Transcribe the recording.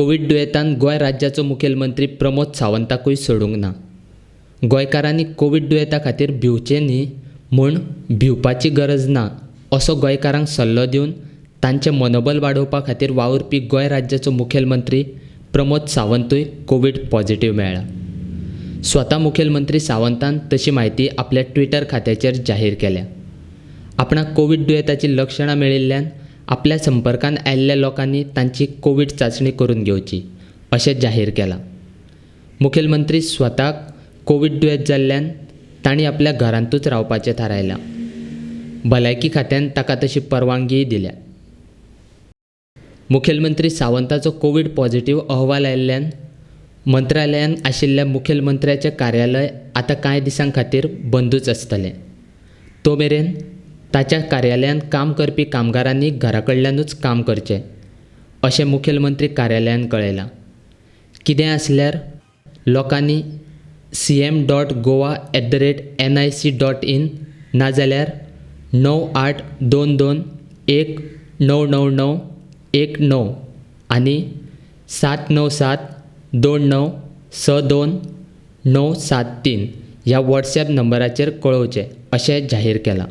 Covid दुयेंतान Goa राज्याचो मुखेलमंत्री प्रमोद सावंताकूय सोडूंक ना. गोंयकारांनी कोवीड दुयेंता खातीर भिवचें न्ही म्हूण भिवपाची गरज ना असो गोंयकारांक सल्लो दिवन तांचें मनोबल वाडोवपा खातीर वावुरपी गोंय राज्याचो मुखेलमंत्री प्रमोद सावंतूय कोवीड पॉझिटिव्ह मेळ्ळा. स्वता मुखेलमंत्री सावंतान तशी म्हायती आपल्या ट्विटर खात्याचेर जाहीर केल्या. आपणाक कोवीड दुयेंताचीं लक्षणां मेळिल्ल्यान आपल्या संपर्कांत आयिल्ल्या लोकांनी तांची कोवीड चांचणी करून घेवची अशें जाहीर केलां. मुखेलमंत्री स्वताक कोवीड दुयेंत जाल्ल्यान तांणी आपल्या घरांतूच रावपाचें थारायलां. भलायकी खात्यान ताका तशी परवानगीय दिल्या. मुखेलमंत्री सावंताचो कोवीड पॉझिटिव्ह अहवाल आयिल्ल्यान मंत्रालयांत आशिल्ल्या मुखेलमंत्र्याचें कार्यालय आतां कांय दिसां खातीर बंदूच आसतलें. तो मेरेन ताच्या कार्यालयांत काम करपी कामगारांनी घरा कडल्यानूच काम करचें अशें मुखेलमंत्री कार्यालयान कळयलां. कितेंय आसल्यार लोकांनी C M dot Goa at the rate N I C dot in नाजाल्यार णव आठ दोन दोन एक णव णव णव एक णव आनी सात णव सात दोन णव स दोन णव सात तीन ह्या वॉट्सऍप नंबराचेर कळोवचें अशें जाहीर केलां.